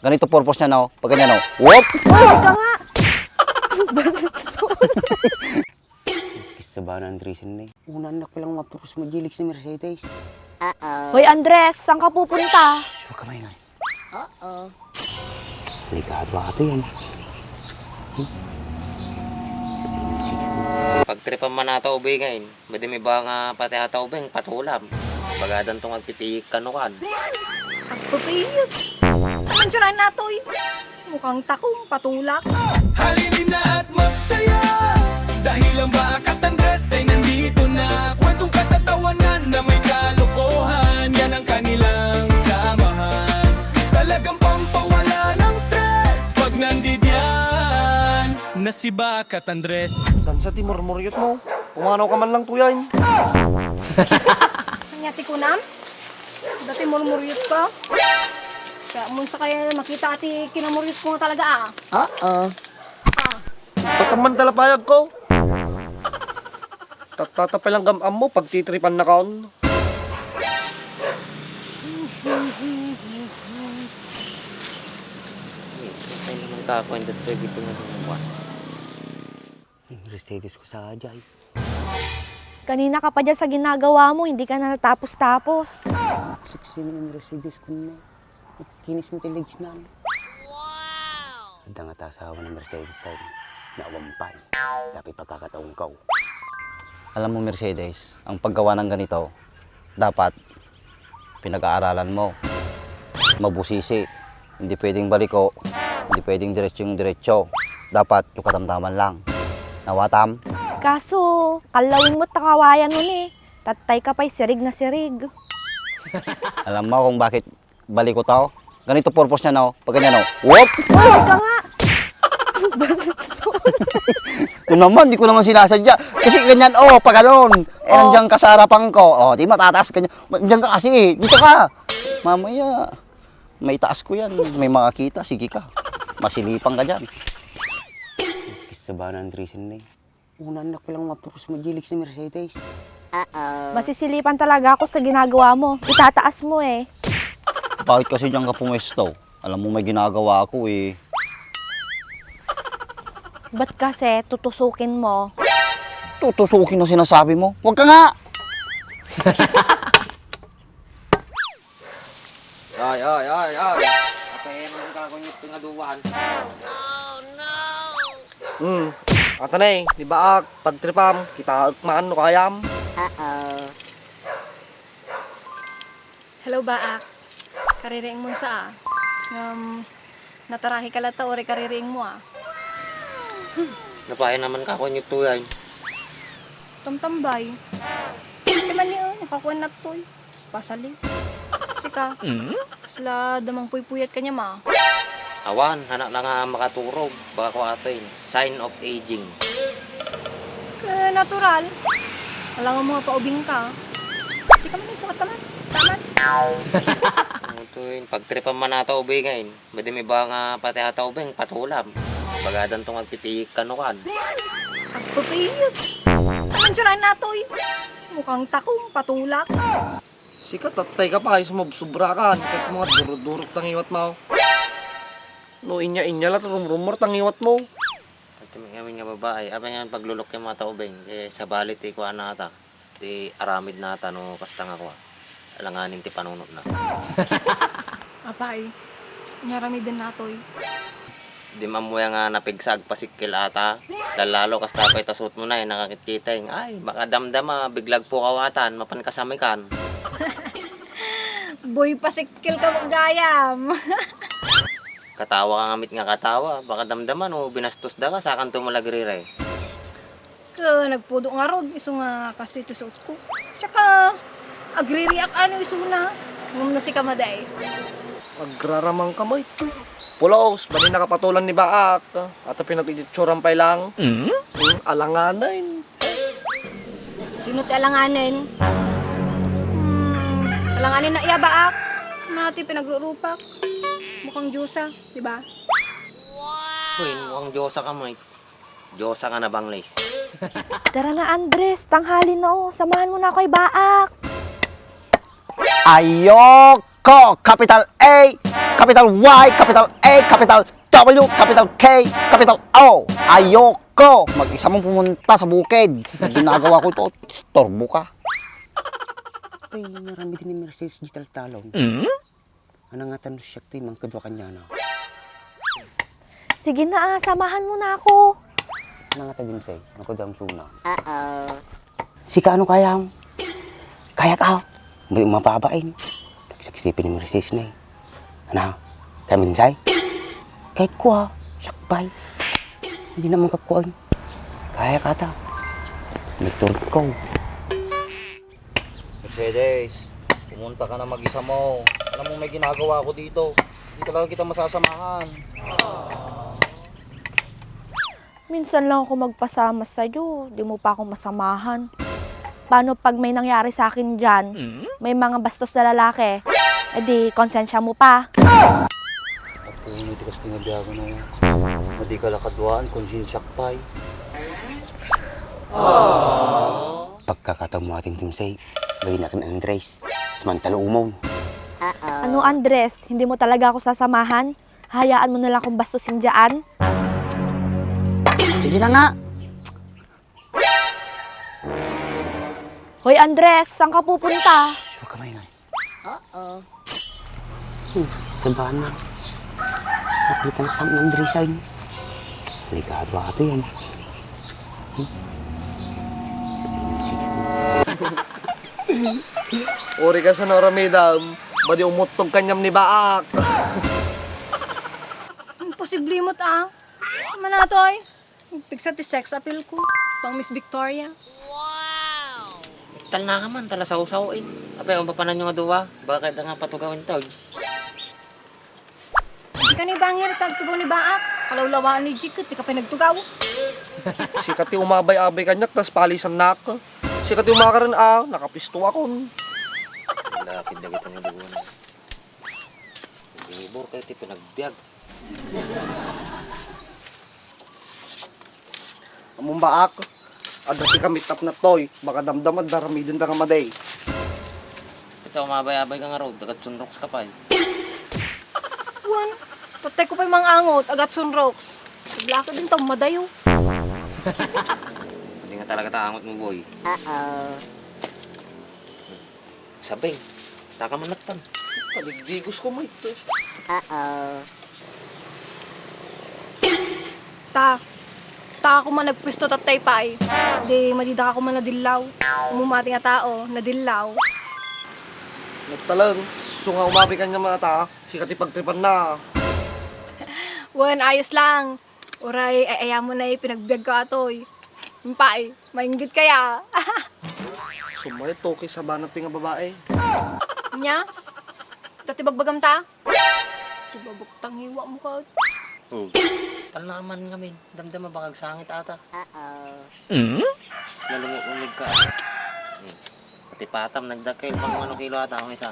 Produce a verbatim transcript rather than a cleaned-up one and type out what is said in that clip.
Ganito purpose niya, no? Pag ganyan, no? Whoop! Ay, ka nga! Kisa ba na ang reason ni? Una, anak, lang mapurpose mo, Jelix, ni Mercedes. Hoy, Andres, saan ka pupunta? Shh, huwag ka maingay. Oo. Delikado ata yan. Pagtripan man ata ubing ngayon. Madi may ba nga pati ata ubing, patulam. Bagadan tong agpipiyik kanukan. Agpipiyik? Aman siya na, Toy. Mukhang takong patulak. Halina at magsaya. Dahil ang Baak at Andres ay nandito na. Kwentong katatawanan na may kalokohan. Yan ang kanilang samahan. Talagang pampawala ng stress pag nandidiyan na si Baak at Andres. Dansa ti murmuryot mo. Pumanaw ka man lang, tuyain. Ania ti kunam? Dati murmuryot ka. Kaya mo sa kaya makita ti kinamuryot ko nga talaga, ah. Oo. Ah. Ba't man talapayag ko? Tatatapay lang gam-am mo, pagtitripan na kaon. Ay, naman ka ako, ang dagdag ito nga gumawa. Mercedes ko sa ajay. Kanina ka pa dyan sa ginagawa mo, hindi ka na natapos-tapos. Sexy naman Mercedes ko na. Kinis mo ti legs na. Adda nga ta asawa ni Mercedes ay naawampay. Dapat pagkakataon ko. Alam mo, Mercedes, ang paggawa ng ganito, dapat pinag-aaralan mo. Mabusisi. Hindi pwedeng baliko. Hindi pwedeng diretso yung diretso. Dapat yung katamtaman lang. Nawatam? Kaso, kalawin mo takawayan mo ni. Tattay ka pa'y sirig na sirig. Alam mo kung bakit baliko tao? Ganito purpose niya, no? Pag ganyan, no? Whoop! Ay, ka nga! Ito naman, di ko naman sinasadya. Kasi ganyan, oh, pag ganon. Eh, oh, nandiyan ka sa harapan ko. Oh, di matataas ka niya. Ma-, diyan ka kasi, eh. Dito ka. Mamaya, may taas ko yan. May makakita, sige ka. Masilipan ka dyan. Kisa ba na ang reason na eh? Una, anak, lang mapurpose mo, Jelix, ni Mercedes. Masisilipan talaga ako sa ginagawa mo. Itataas mo eh. Bakit kasi diyan ka pumwesto? Alam mo, may ginagawa ako eh. Ba't kasi tutusukin mo? Tutusukin ang sinasabi mo? Huwag ka nga! Ay, ay, ay, ay. Apay, ang gagawin niyo, pingaduan. Hmm. Ata na eh, di ba, ak, pagtripam, kitaek man, no kayam? Hello, Baak. Kaririing mo sa, ah. Um, natarahi ka latta, uri kaririing mo, ah. Napaya naman ka, kuwan yung tuyay. Tamtambay. Di man ni, oh, nakakuan na toy. Pasali. Sika. Mm? Kasla damang puypuyat ka niya, ma. Awan, anak na nga makaturog. Baka ko ato yun. Sign of aging. Eh, natural. Alangan mo nga paubing ka. Di ka man yung sukat ka man. Taman. Ito yun. Pagtripan man ata ubing ngayon. Madi may ba nga pati ata ubing, patulam. Bagadan tong agpipiyik kanukan. Agpipiyik? Ang tsura na to eh. Mukhang takong patulak. Sika, tattay ka pa, ay sumubsubra ka. Ket mo nga durudurot tangiwat mo. No, inya-inya la, rumrumor tangiwat mo. Ati may amin nga babae, apay nga paglulok yung mga taubing, eh, sabali ti kuan na ata, ti aramid na ata, no, kasta nga kuan. Alanganin ti panunot na. Apay, nyaramiden na toy. Di man mo nga napigsa agpasikkel ata. Lalalo kasta pay ta suot mo na, eh, nakakitkiting. Ay, makadamdama, biglag po kawatan, mapan kasamikan. Boy, pasikkel ka, gayam. Katawa ka ngamit nga katawa. Baka damdama no, binastos da ka, sakan to mo lagrire. Ka, nagpudo nga rod, isu nga kasi ti suot ko. Tsaka, agririak ano isu na. Ngumna si kamaday. Agraraman ka, may. Pulos, bali nakapatulan ni Baak. At ang pinag-itsuran pa'y lang. Mm? Hmm, alanganin. Sino ti alanganin? Hmm, alanganin na iya, Baak. Na ti pinagrurupak. Mukhang Diyosa, di ba? Uy, mukhang Diyosa ka, Mike. Diyosa ka na, Bangles. Tara na, Andres. Tanghali na, oh. Samahan mo na ako, ay Baak. Ayoko! Capital A, Capital Y, capital A, capital W, capital K, capital O. Ayoko! Mag-isa mong pumunta sa bukid. Ginagawa ko ito, istorbo ka. Ay, marami din ni Mercedes digital talon. Ano nga tan no siak ti mangkadua kaniana? Sige na, ah, samahan mo na ako. Ano nga ta, Jimsay? Ano ko dam suna? Sika, ano kayam? Kayak, ah. May mababain. Pagsipsipin ni Mercedes na eh. Ano? Kaya mo, Jimsay? Kahit kuha, sakbay. Hindi naman kakuan. Kaya kata. May turko. Mercedes, pumunta ka na mag-isa mo. Alam mo, may ginagawa ako dito. Hindi talaga kita masasamahan. Minsan lang ako magpasama sa'yo, di mo pa ako masamahan. Paano pag may nangyari sa akin dyan? May mga bastos na lalaki. E di, konsensya mo pa. Apo, no, tikas ti nga biyagan na yan. Madi ka lakaduaan, konsensya ka pa eh. Pagkakataon mo atin, Timsay, lagi na kan Andres. Samantala umon. Ano, Andres? Hindi mo talaga ako sasamahan? Hayaan mo na lang akong bastusin dyan? Sige na nga. Hoy, Andres, saan ka pupunta? Shh, huwag ka maingay. Oo. Hmm, sabana. Nakita na sa Andres ay. Delikado ata yan. Uri ka sa Nora, madam. Madi umuttog kaniam ni Baak. Imposible mo ta. Manatoy. Pigsa ti sex appeal ko. Pang Miss Victoria. Talna ka man, tala sawsaw eh. Apay, ang papanan nyo nga duwa, baka kaya nga patugawan tawag. Di ka ni bangir, tagtugaw ni Baak. Kalawlawaan ni Jig, di ka pa nagtugaw. Sika ti umabay-abay kaniak, tas palisannak. Sika ti umakaran, ah, nakapisto akon. Lakid na kita nga duwa na. Libur kayo ti pinagbiag. Among Baak, adda ti kamitap na toy, baka damdama, daramiden da nga maday. Ito, umabay-abay ka nga road, agad sunroks ka pa eh. Wan, patay ko pa'y mangangot, agad sunroks. Naglakad din tao madayo. Hindi nga talaga ta angot mo, boy. Sabing, taka manatpan. Kadigdigos ko mo ito. Ta, ta ako man nagpwesto tatay pay. Di madida ka ako man nadillaw. Umumati nga tao, nadillaw. Nagtalang, so nga umabi kanya mata, sika ti pagtripan na. Wen, ayos lang. Uray, ay, ayamo na eh, pinagbiag ko atoy. Impay, mainggit kaya. Sumayo to kay sabana ti nga babae. Nya? Dati bagbagam ta? Ti babak tangiwa mo ka. Oh. Talna man ngamin. Damdama baka agsangit ata. Uh-oh. Mas nalungit-ungit ka. Hmm. Pati patam, nagdakkel. Pang ano kilo ata ang isa.